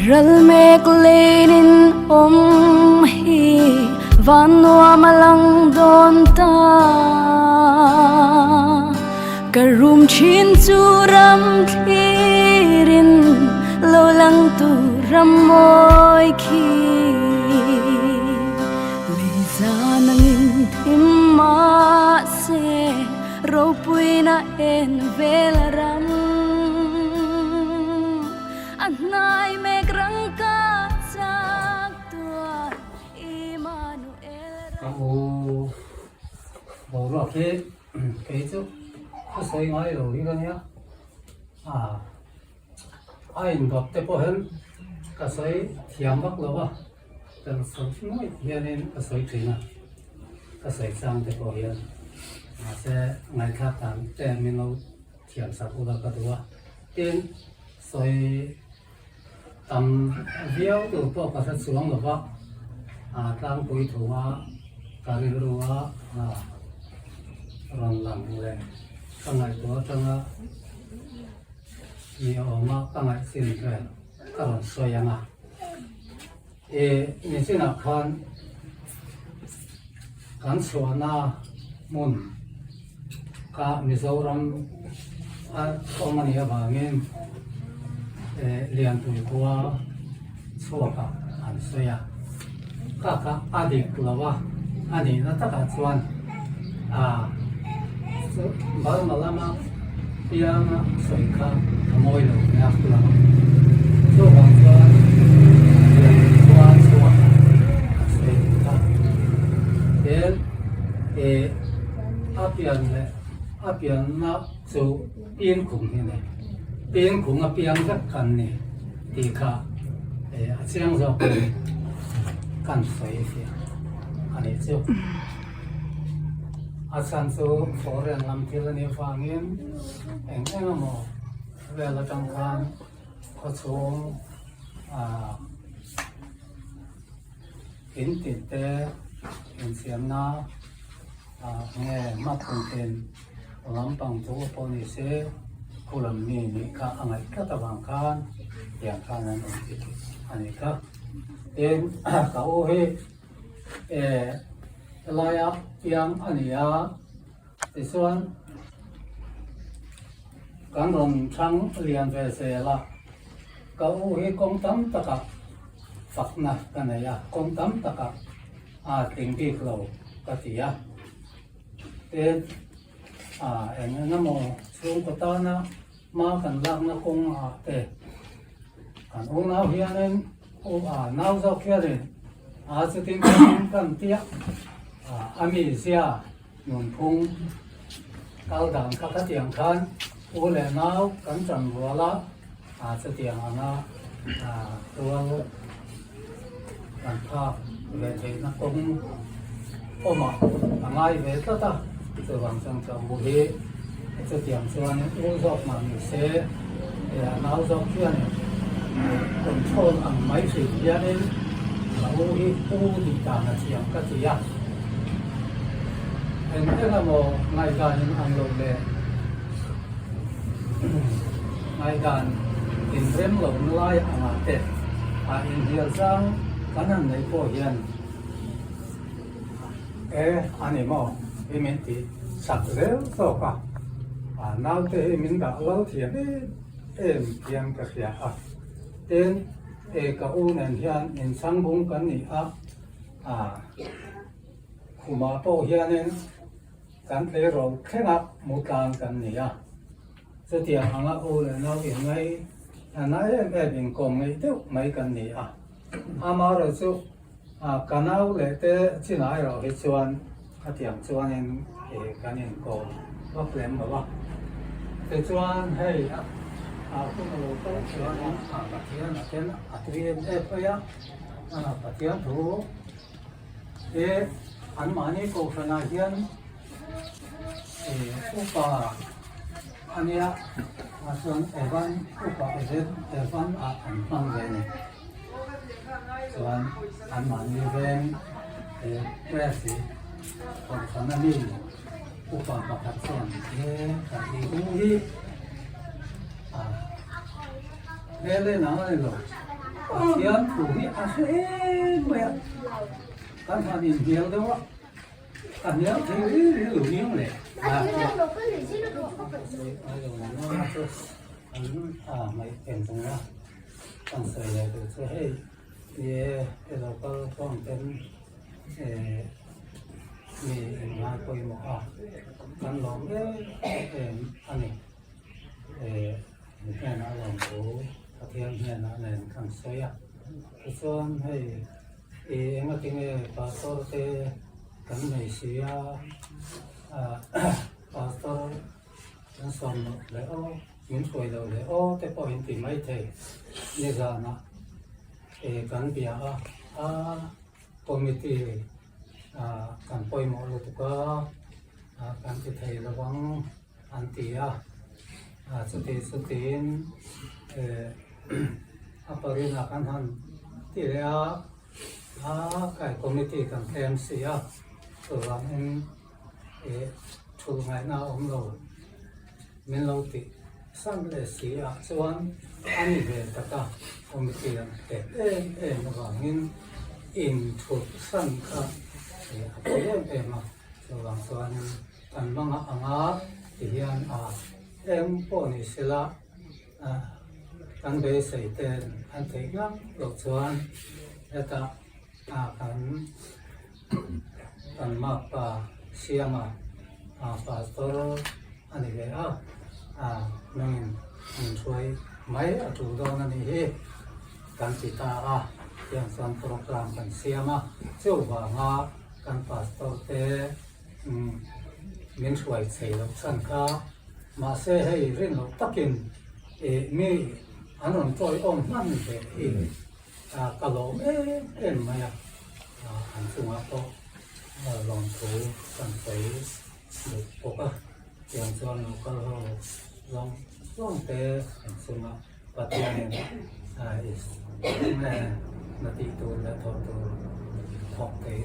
Ral mek leinin awm hi van nuam a lang dawn ta. Ka rum thin chu ram thlirin lo lang tur ram mawi khi. Lei zan angin thim mahse ropuina en vel a ram. A hnai mek rang ka chak tuar Immanuel ram. Ka u boruak hi kei chu ka sawi ngai lo hi ka nia a a indawt te pawh hian ka sawi thiam vak lo a kan sawi ngawih hianin ka sawi thin a ka sawi chang te pawh hian mahse ngaihthlak dan te min lo thiam sak ula ka duh a tin sawi tam viau tur pawh ka hre chuang lo va ah tlangpui thu a ka rilru a ah rawn lang leh ka ngaihtuah atanga ni awma ka ngaihchin vel ka rawn sawi ang a eh nichinah khan kan chhuahna hmun kha Mizoram a awm a nih avangin eh Lianpui khua chhuakah an sawi a, kha kha a dik lo a, a nihna takah chuan ah Burma lama pianga sawi kha a mawi lo nia a lang a, chuvang chuan Lianpui khua chhuakah an sawi a nih kha. Tin, eh a pian leh a pianna chu Piankhung hi a ni. Piankhung a piang vek kan ni tih kha eh a chiang zawk in kan sawi fiah a nih chu. A chhan chu foreign lam thil a nih avangin eng eng emaw vel atang khan khawchhung ah in tin te insiamna ah nge hmathun ten lampang chu pawh ni se khu lam mi nih kha a ngaih tlat avang khan tiang khan an awm tih a nih kha. Tin ka u hi eh helaia piang a ni a tichuan kan rawn thlang lian ve zel a ka u hi kawng tam takah fakna ka nei a kawng tam takah a tling bik lo ka ti a tin a eng eng emaw chhungkaw tana hma kan lakna kawng ah te kan unau hianin u a nau zawk hianin a chutin kan tia a mizia nunphung kal dan kha khatiang khan u leh nau kan chan rual a a chutiang anga rual kan phak ve theihna kawng awmah a ngai ve tlat a chuvang chuan ka u hi chutiang chuan u zawk mah ni se a nau zawk hianin control ang mai thin hianin ka u hi u tih dan a thiam ka ti a. Eng eng emaw ngaihdan in ang lo leh ngaihdan inrem lo na lai angah te a inhnial zang kan han neih pawh hian e a ni maw hi min tih sak zel zawk a, a naute hi min dah lal thiam em em hian ka hria a, tin e ka u nen hian inchhangbung kan ni a. A khumah pawh hianin kan tleirawl thlengah mu tlang kan ni a, chutiang anga u leh nau inngai a na em em inkawm ngeih deuh mai kan ni a. Amaherawhchu ka nau leh te chinah erawh hi chuan khatiang chuanin kan inkawm vak lem lo a. Tichuan hei a hun a lo kal chuanin Pathian a ten a tui em em mai a. Pathian thu te anmahni kohhranah hian upa a nia ah chuan Evan upa Evan ah an hmang ve a ni chuan anmahni veng press hi kohhran a mi upa pakhat chuan he kan tih u hi ah hmel en ang a ni lo. Pathian thu hi a hre em mai a, kan han inhnial deuh a, ka hnial thei ri ri lo miang le. An ngaih pen tung a, kan sawi leh tur chu hei ni e, he lo kal khawm ten mi inngai pawimawh a, kan lawm em em a ni. Hnenah lawmthu Pathian hnenah nen kan sawi a, tichuan hei i engatinge pastor te kan nei si a, pastor kan sawm loh leh aw, min hruai loh leh aw te pawh in ti mai thei nizanah kan bia a, a committee kan pawimawh lutuk a, kan ti thei lovang. An ti a, chuti chutiin a parina kan han ti leh a, a kai committee kan tlem si a, chuvangin thulh ngaihna a awm lo min lo tih san leh si ah chuan a ni ve tak a, committee an tlem em em avangin inthulh san kha a pawi em em a, chuvang chuanin. Kan hmanga anga ti hian a eng pawh ni sela kan beisei ten an theih ngam loh chuan hetah kan kan makpa Siama pastor a ni ve a, nangin min hruai mai a tul dawn a nih hi kan ti ta a, tiang chuan program kan siam a, chuvanga kan pastor te Min hruai thei loh chhan kha mahse hei rin loh takin ih mi an rawn tawiawm hman ve hi ka lawm em em mai a, an chungah pawh lawmthu kan sawi duh bawk a, tiang chuan lo kal ho zawng zawng te an chungah Pathianin na tih tur leh thawh tur thawk thei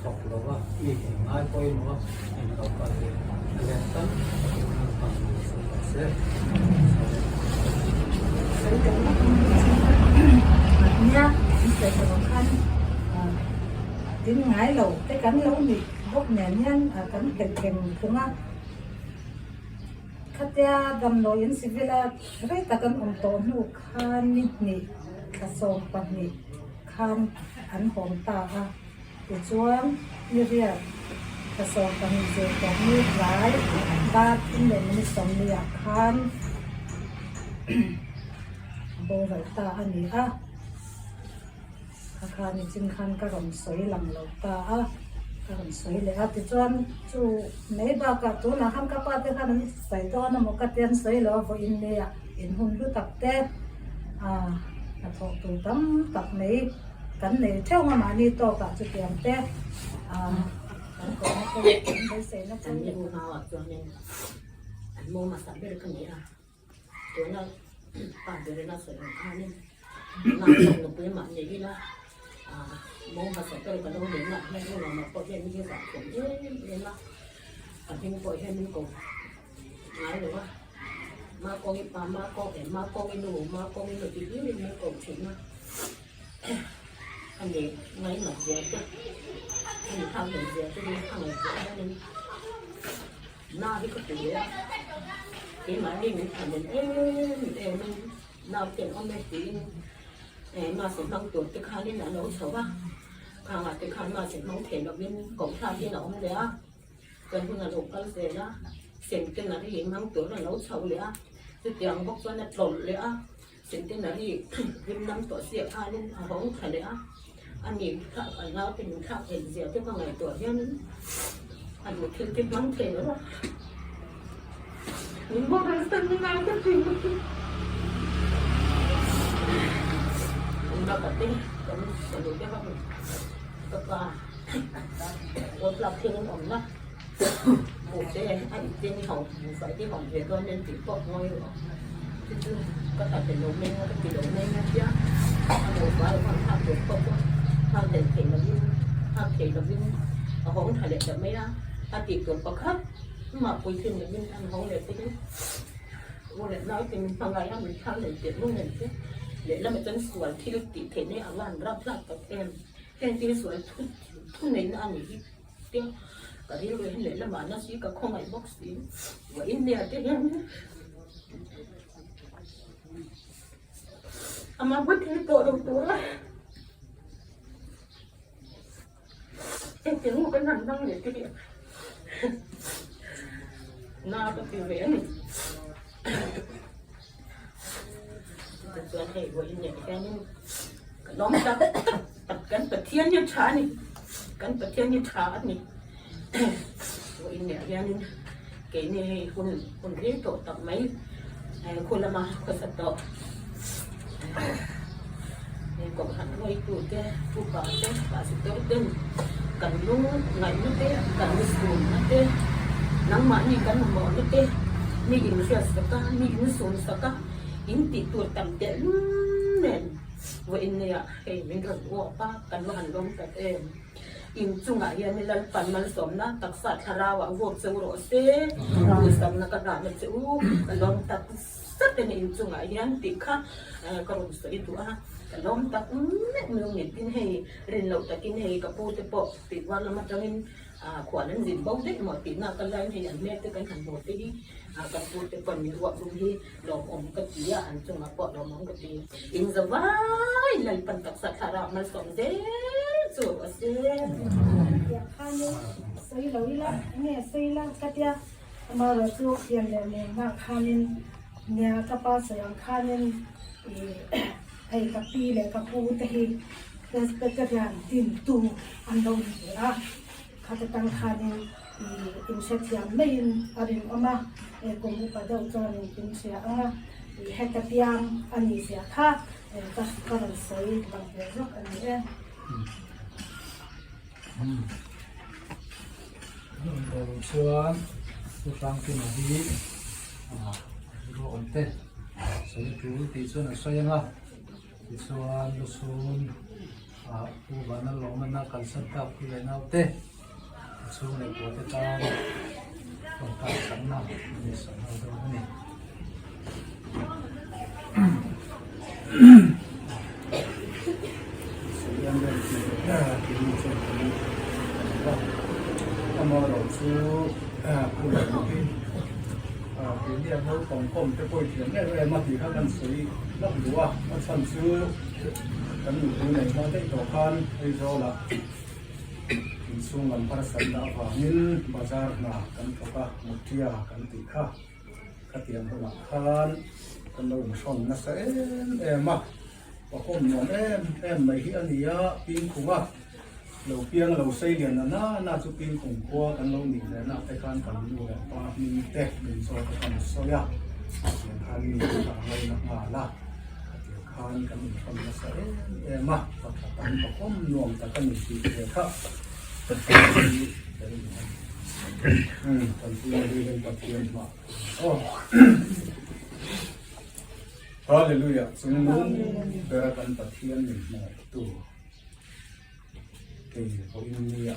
thawk lo va, mi eng ngai pawimawh a eng lo kal hi a let tam takin an hman duh chu a se. Nia, in sawi tawh khan tin ngai lo te kan lo nih bawk nen hian kan phelh theng thung a. Khatia damdawiin civil a rei tak an awm tawh hnu khan ni hnih thla 12 khan an hawm ta a, tichuan ni riat thla 12 zir tawh ni tlai dar thum leh minute 40 ah khan a boral ta a ni a, kha kha nichin khan ka rawn sawi lang lo ta a. Ka rawn sawi leh a, tichuan chu mai bakah tunah khan ka pa te khan an sawi dawn a maw ka ti an sawi lo a, vawiin nia in hun hlu tak te ah hnathawh tur tam tak mai kan nei theuh a mahni tawkah chutiang te ah kan kawhna te kan beiseina chu. An ni unauah chuanin an maw hmasa ber ka ni a. Tuna pa berina sawi ang khanin nau zawk nupui mah ni ila mo hmasa ber ka lo nen ah hian u lamah pawh hian mi hi zah thiam em em a, a hming pawh hian min ko ngai lo a, ma kawng i pa ma kawng em ma kawng i nu ma kawng i nu tih hlir in min ko thin a, a ni ngainat zia te a ni thak hlel zia te hi a ngaihtuah hianin. Na hi ka ti leh a, keimahni min than em em in naute an awm e tiin mask hmang tur te khanin a lo chho a, khangah te khan mask hmang thei lovin koh thlakin a awm leh a, chuan hun a lo kal zel a, centenary hmang tur a lo chho leh a, chutiang bawk chuan a tlawlh leh a, centenary rim lam tawh siah khanin a hawng tha leh a, a ni kha a naute min thlak theih zia te ka ngaihtuah hianin a duh thil te hmang thei lo a, min boral san na ngai ka thin lutuk. An bak te kan salu te kha ka pa roadblock thing an awm na buh te a ip te ni ho buhfai te hawng ve dawn nen tih pawh ngawi rawh chu chu ka ta pe lo mai a ka ti lo mai a tia a buhfai a hman thlak tur pawh chu thlak leh thei lovin thlak thei lovin a hawng tha leh ta mai a a tih tur pakhat mah puitling lovin an hawng leh bawk in u leh nau te min hmangaih a min thlak leh tirh lung nen che. Lehlamah chuan sual thil tih theihna hi a van rapthlak tak em. Heng thil sual thu thu neihna a nih hi te ka rilru hian lehlamah a nasi ka khawngaih bawk si. Vawiin nia te hian amah pawh thil tawh lo tur a. Engtin maw kan han hmang leh te hi na ka ti ve a ni. Tichuan hei vawiin leh hianin ka lawm tak tak kan Pathian hi a tha a ni. Kan Pathian hi tha a ni. Vawiin leh hianin keini hei hun hun rei tawh tak mai khu lama khawsa tawh kohhran hruaitute upa te pastor ten kan lung ngaihna te kan sunna te nangmahni kan mamawhna te mi inhriat sak a mi insum sak a in tih tur tam tehlul nen vawiin neia hei min rawn uap a kan va han lawm tak em. Inchungah hian Lalpan malsawmna taksa thlarauah vuak che u rawh se, duhsakna ka hnahna che u, ka lawm tak zet a ni inchungah hian tih kha ka rawn sawi duh a, ka lawm tak meuh meuh ni tin hei rin loh takin hei ka pu te pawh tih var lam atangin khuan an zin bo daih maw tihna ka laiin hei an hmel te kan han hmu te hi ka pu te pawn min ruah lum hi lawmawm ka ti a, an chungah pawh lawmawm ka ti. In zavai Lalpan taksa thlarau malsawm zel chu a se. Tiang khanin sawi lo ila nge sawi ila ka tia amaherawh chu pian leh lenna khanin nia ka pa sawi ang khanin ih hei ka pi leh ka pu te hi Presbyterian dintu an lo ni ve a. Khat atang khanin i inhrethiam maiin a rinawm a, he kum upa deuh chuanin in hria ang a, i heta piang a nih zia kha ka ka rawn sawi lang ve zawk a ni e. Rawh chuan Pu Hrangkima hi rawh awm te sawi tul tih chuan a sawi ang a, tichuan lusun Pu Vana Lawmana kalsan tak pu leh naute a chhung leh pawh te tan tawngtai sakna a ni sak ho dawn a ni. Amaherawhchu Pu Lawma hi keini a naupang kawm te pawh i thiam em em a tih kha kan sawi lak duh a, a chhan chu Kan nupui nei hma daih tawh khan Aizawlah inchhung lam harsatna avangin bazar hna kan thawk a, Mutia kan tih kha khatiang hunah khan kan lo inhrawn nasa em em a, pakawm nuam em em mai hi a ni a, Pingkhunga lo piang lo sei lian na na na chu Pingkhung khua kan lo nih leh na te khan kan nu leh pa hming te min zawt a kan sawi a, khatiang khan mi te kha a ngaina nghal a. Khan kan inhrawn nasa em em a, pakhat an pakawm nuam tak a ni tih ve kha Pathian hi ka ring a ni. Kan pu Rilin Pathian hmah aw. Hallelujah chungnung bera kan Pathian min hmangaihtu kei pawhin nia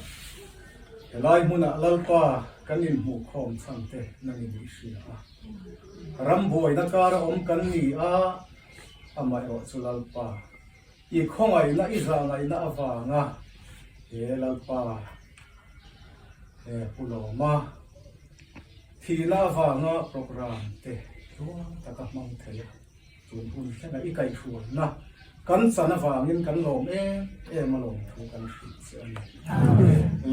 helai hmunah Lalpa kan inhmuhkhawm chhan te nangin i hria a. Ram buaina kara awm kan ni a, amaherawh chu Lalpa, i khawngaihna i zahngaihna avanga he Lalpa he Pu Lawma thihna avanga programme te tluang taka hmang thei a. Tun hun thlengah i kaihhruaina kan chan avangin kan lawm em em a lawm thu kan hrilh che a ni.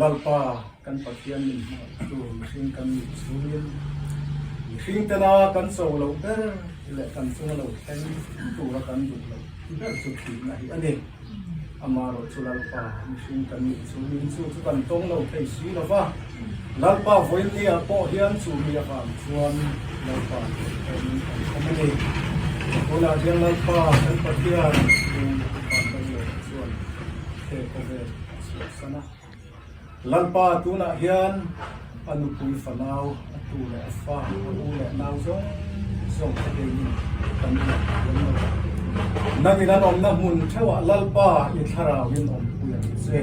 Lalpa kan Pathian min hmangaihtu mihring kan nih chungin mihring tena kan cho loh ber leh kan chunga lo thleng tura kan duh loh ber chu thihna hi a ni. Amaherawh chu Lalpa mihring kan nih chungin chu chu kan tawng lo thei si lo va, Lalpa vawiinniah pawh hian chu mi avang chuan Lalpa theihtawmin kan awm a ni. Tunah hian Lalpa kan Pathian chu van kan lo chuan he khawvel a chhuahsan a. Lalpa tunah hian a nupui fanau, a tu leh a fa, a u leh nau zawng zawng te keinin kan uar thiam lo a. Nangin an awmna hmun theuhah Lalpa i thlarauin awmpui ang che.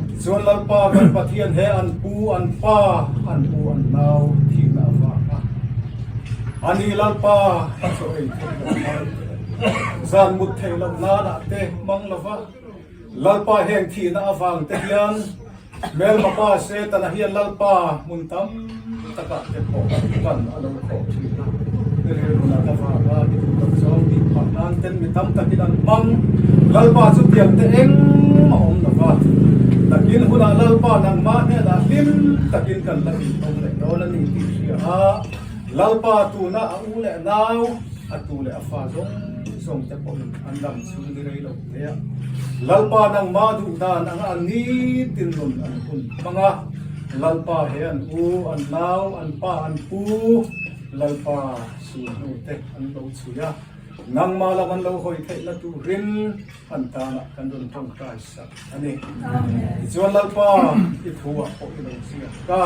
Tichuan Lalpa kan Pathian he an pu, an pa, an u, an nau thihna avanga ani Lalpa a chaw ei theih loh nan. Zan mut theih loh nanah te hmang lova Lalpa heng thihna avang te hian hmelma pa Setana hian Lalpa hmun tam takah te pawh ban a lo khawh thin a. I rilru nat avanga i duh loh zawng tih phah nan ten mi tam takin an hmang. Lalpa chu tiang te engmah awm lova, takin hunah Lalpa nangmah hnenah hlim takin kan la intawm leh dawn a ni tih hria a. Lalpa tuna a u leh nau, a tu leh a fa zawng zawng te pawhin an dam chhung ni rei lo hle a. Lalpa nangmah duh dan anga an nitin nun an hun hmang a. Lalpa he an u, an nau, an pa, an pu, Lalpa sulhnu te an lo chhui a. Nangmah lam an lo hawi theihna turin an tanah kan rawn tawngtai sak a ni. Tichuan Lalpa i thu ah pawh i lo ziak a,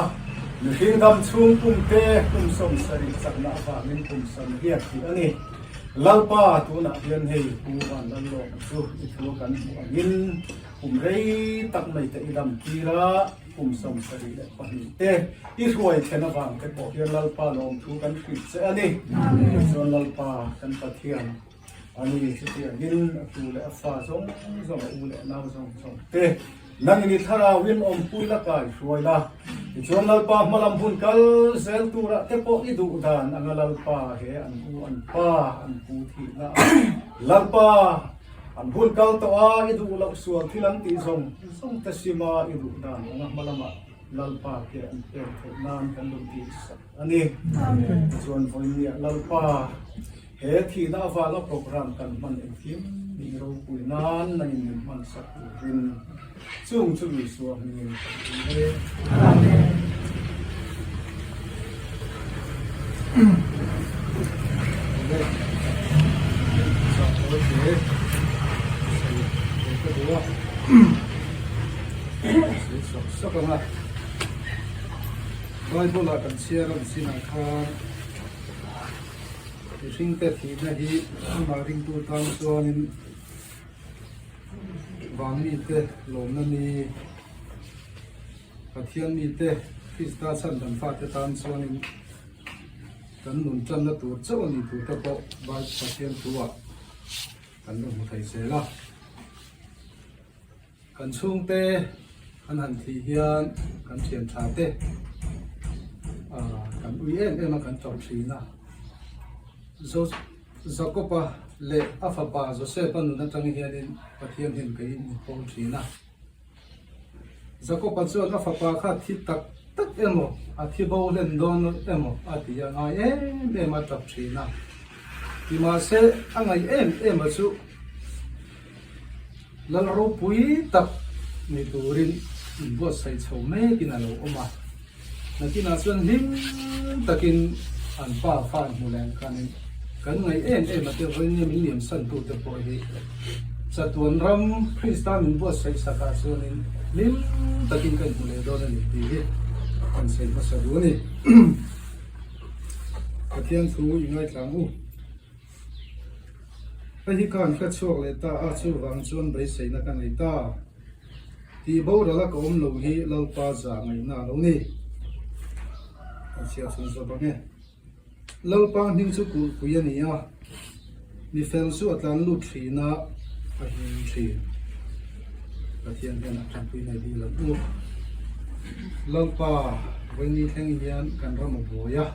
mihring dam chhung kum te kum 70 chakna avangin kum 80 tih a ni. Lalpa tunah hian hei Pu Van Lalawm chu i thu a kan hmuh angin kum rei tak mai te i dam tir a, kum 72 te i hruai thlen avang te pawh hian Lalpa lawmthu kan hrilh che a ni. Tichuan Lalpa kan Pathian. A ni, chutiangin a tu leh a fa zawng zawng, a u leh a nau zawng zawng te nangin i thlarauin awmpui la kai hruai la. Tichuan Lalpa hmalam hun kal zel turah te pawh i duh dan anga Lalpa he an u an pa an pu thihna a Lalpa an hun kal tawh a i duh loh sual thil an tih zawng zawng te sima i duh dan anga hmalamah Lalpa ke an pek theih nan kan lo tih sak a ni. Tichuan vawinia Lalpa He thihna avanga program kan hman engkim nih ropui nan nangin min hman sak turin chung chu Isua hmingin kan ti e. Amen. Bible-ah kan chhiar a chinah khan Mihringte thihna hi amah ringtu tan chuanin van mite lawmna ni, Pathian mite Krista chhan kan fate tan chuanin kan nun tanna tur chauh a ni tur te pawh Bible Pathian thu-ah kan lo hmu thei zel a. Kan chhungte an han thih hian kan thian tha te kan ui em em a kan tawrh thin a. Jakob-a leh a fapa Joseph-a nun atang hianin Pathian hian kei min pawl thin a. Jakob-a chuan a fapa kha thi tak tak emaw a thi bo hlen dawn emaw a ti a ngai em em a tap thin a. Nimahse a ngaih em em a chu. Lal ropui tak ni turin inbuatsaih chho mekin a lo awm a, nakinah chuan hlim takin an pa fa an hmu leh ang khanin kan ngaih em em a te vawinia min liamsantute pawh hi chatuan ram Krista min buatsaih sakah chuanin hlim takin ka inhmu leh dawn a ni tih hi kan sawi hmasa duh a ni. Pathian thu i ngaithla ang u. Hei hi ka han hre chhuak leh ta a, chuvang chuan beiseina ka nei ta. Tih boral a ka awm lo hi Lalpa zah ngaihna a lo ni. Kan chhiar chhun zawk ang e. Lalpa hming chu kulhpui a ni a, mi fel chu a tlan lut thin a, a him thin. Pathian hian a tanpui nei bik ang u. Lalpa vawiin thleng hian kan ram a buai a.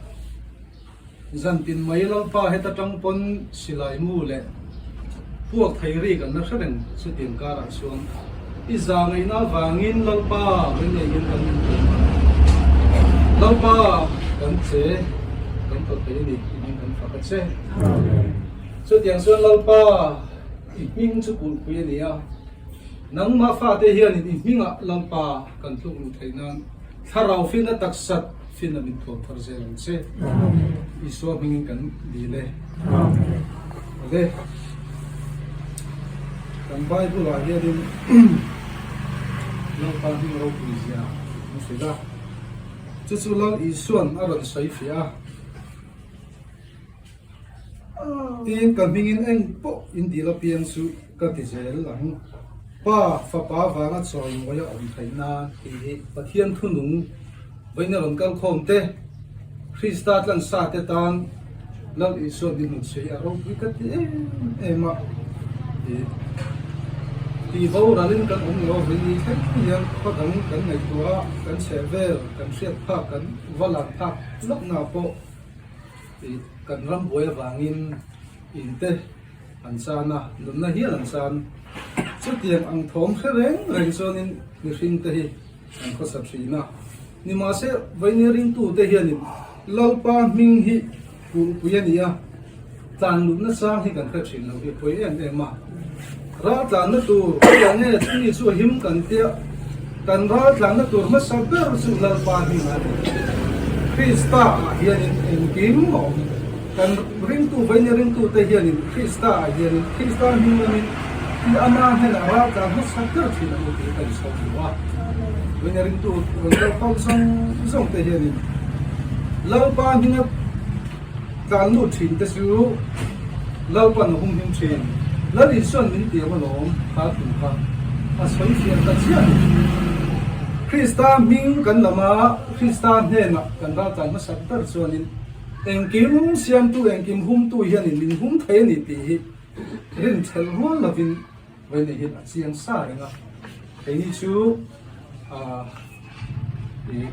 Zantin mai Lalpa heta tang pawn silai mu leh puak thei ri kan la hre reng chutiang karah chuan i za ngaihna avangin Lalpa ring neiin kan intuam a, Lalpa kan che kan tawt thei a ni i hming kan fak a che. Chutiang chuan Lalpa i hming chu kulhpui a ni a, nangmah fate hianin i hmingah Lalpa kan tluk luh theih nan Thlarau finna taksat finna min thuam thar zel ang che. Isua hmingin kan dil e. Awle. Kan Bible ah hianin Lalpa hming ropui zia an hrilh a. Chu chu Lal Isuan a rawn sawi fiah a. Tin, ka hmingin eng pawh in dil apiang chu ka ti zel ang. Pa, Fapa vanga chawimawi a awm theih nan tih hi Pathian thunung vawiin a rawn kal khawm te, Krista tlansa te tan Lal Isua ni hmun chhe hi a ropui ka ti em em a, ih tih boralin kan awm lo a ni thleng hian khaw dang kan ngaihtuah a, kan chheh vel kan hriat phak kan va lan phak hlauhna pawh ih kan ram buai avangin in te an chan a, nunna hial an chan. Chutiang ang thawm hre reng reng chuanin mihring te hi An khawsa thin a. Nimahse, Vaini ringtute hianin Lalpa hming hi kulhpui a ni a, tlan lutna sang hi kan hre thin lo hi a pawi em em a. Ral tlanna tur khawiah nge chumi chu a him kan tia, kan ral tlanna tur hmasa ber chu Lalpa hming a ni. Krista ah hianin engkim a awm. Kan ringtu, Vaini ringtute hianin Krista ah hianin Krista hming lamin i ama hnenah ral tlan hmasa ber thin ang u tih ka insawi duh a. Vaini ringtu rawn kal khawm zawng zawng te hianin Lalpa hminga tlan lut thin te chu Lalpan a humhim thin. Lal Isuan min tiam alawm kha thu kha a sawi fiah ta chiah a ni. Krista hming kan lam a, Krista hnenah kan ral tlan hmasa ber chuanin Engkim siamtu, engkim humtu hianin min hum thei a ni tih hi rinchhelh rual lovin Vawiin hian a chiang sa reng a. Keini chu ih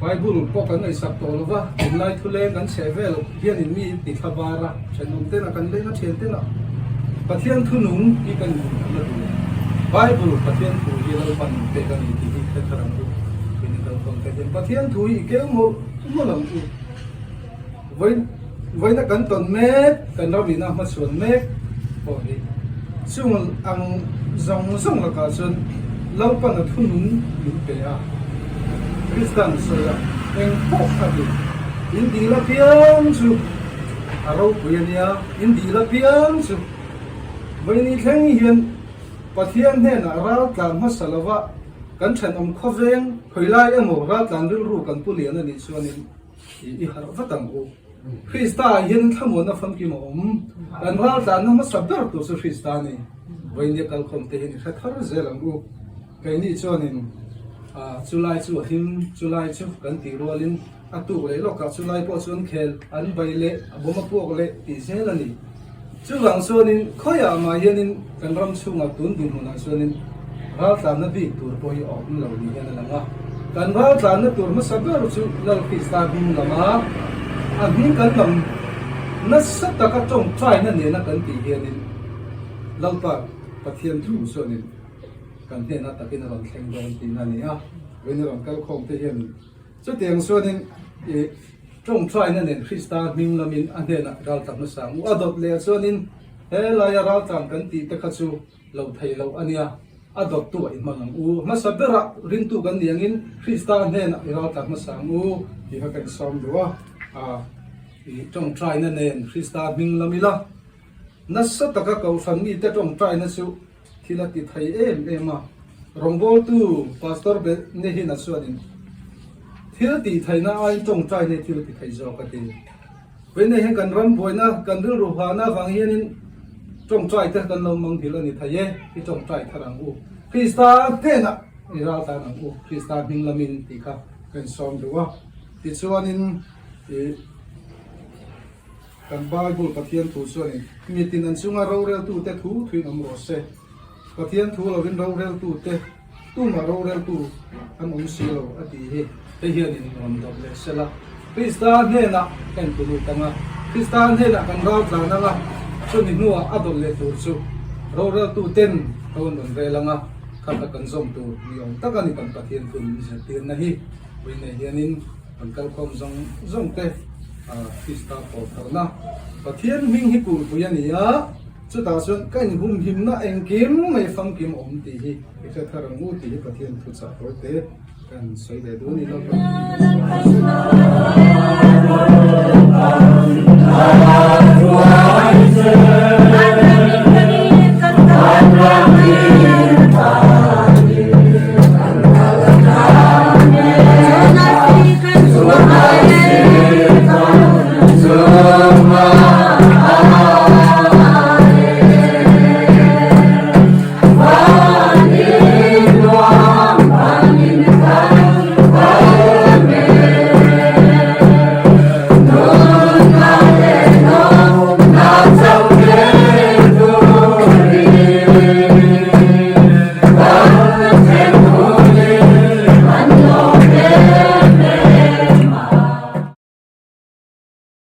Bible pawh kan ngaihsak tawh lo va, tunlai thuleng kan chheh vel hianin mi ti thla var a, thenawm tena kan leng a, thian tena Pathian thunung hi kan inhmuh la duh. Bible Pathian thu hi Lalpan min pek a ni tih hi hre thar ang u. Keini kalkhawm te hian Pathian thu hi i keu mawlh mawlh ang u. Vawi vawiina kan tawn mek, kan ram ina hmachhuan mek pawh hi chung ang zawng zawng lakah chuan Lalpan a thunung min pe a. Kristan sawi a, eng pawh a ti. In dil apiang chu a ropui a nia. In dil apiang chu vawiini thleng hian Pathian hnenah ral tlan hmasa lova kan thenawm khawveng khawilai emaw ral tlan rilru kan pu lian a nih chuanin i harh vat ang u. Krista ah hian thlamuanna famkim a awm. Kan ral tlanna hmasa ber tur chu Krista a ni. Vawiini kalkhawm te hian i hre thar zel ang u. Keini chuanin chulai chu a him, chulai chu kan tih rualin, A tuk leh lawkah chu lai pawh chuan khel an bai leh a bawm a puak leh tih zel a ni. Chuvang chuanin khawiah mah hianin kan ram chhungah tun dinhmunah chuanin raltlanna bik tur pawh hi a awm lo ni hian a lang a. Kan raltlanna tur hmasa ber chu Lal Krista hming lama a hming kan lam nasa taka tawngtaina nena kan tih hianin Lalpa Pathian thu chuanin kan hnenah takin a rawn thleng dawn tihna a ni a. Vawiin a rawn kalkhawm te hianin Chutiang chuanin i tawngtaina nen Krista hming lamin a hnenah raltlang hmasa ang u. A dawt leh chuanin he laia raltlang kan tih te kha chu lo thei loh a nia, a dawttu ah i hmang ang u. Hmasa berah ringtu kan nih angin Krista hnenah i raltlang hmasa ang u tih kha ka insawm duh a. I tawngtaina nen Krista hming lam ila nasa taka kohhran mite tawngtaina chu Thil a ti thei em em a, rawngbawltu Pastor Benihina chuanin thil tih theihna aiin tawngtai nei thil a ti thei zawk a ti. Vawiin hian kan ram buaina, kan rilru hahna avang hianin tawngtai te kan lo manghilh a ni thei e, i tawngtai thar ang u. Krista hnenah i ral tan ang u, Krista hming lamin tih kha ka insawm duh a. Tichuanin i. Kan Bible Pathian thu chuanin mitin an chunga roreltute thu thuin awm rawh se. Pathian thu lovin roreltute tumah roreltu an awm si lo a tih hi hei hianin rawn dawp leh se la. Krista hnenah ka inpu lut ang a, Krista hnenah kan ral tlan ang a, chumi hnuah a dawt leh tur chu roreltuten ro an rawn rel ang a, kha kha kan zawm tur ni awm tak a ni kan Pathian thu min zirtirna hi. Vawiinah hianin Kan kalkhawm zawng zawng te Krista pawl tharna Pathian hming hi kulhpui a ni a, chutah chuan ka inhumhimna engkim mai famkim a awm tih hi i hre thar ang u tih hi Pathian thuchah tawi te kan sawi ve duh a ni. Lalpa.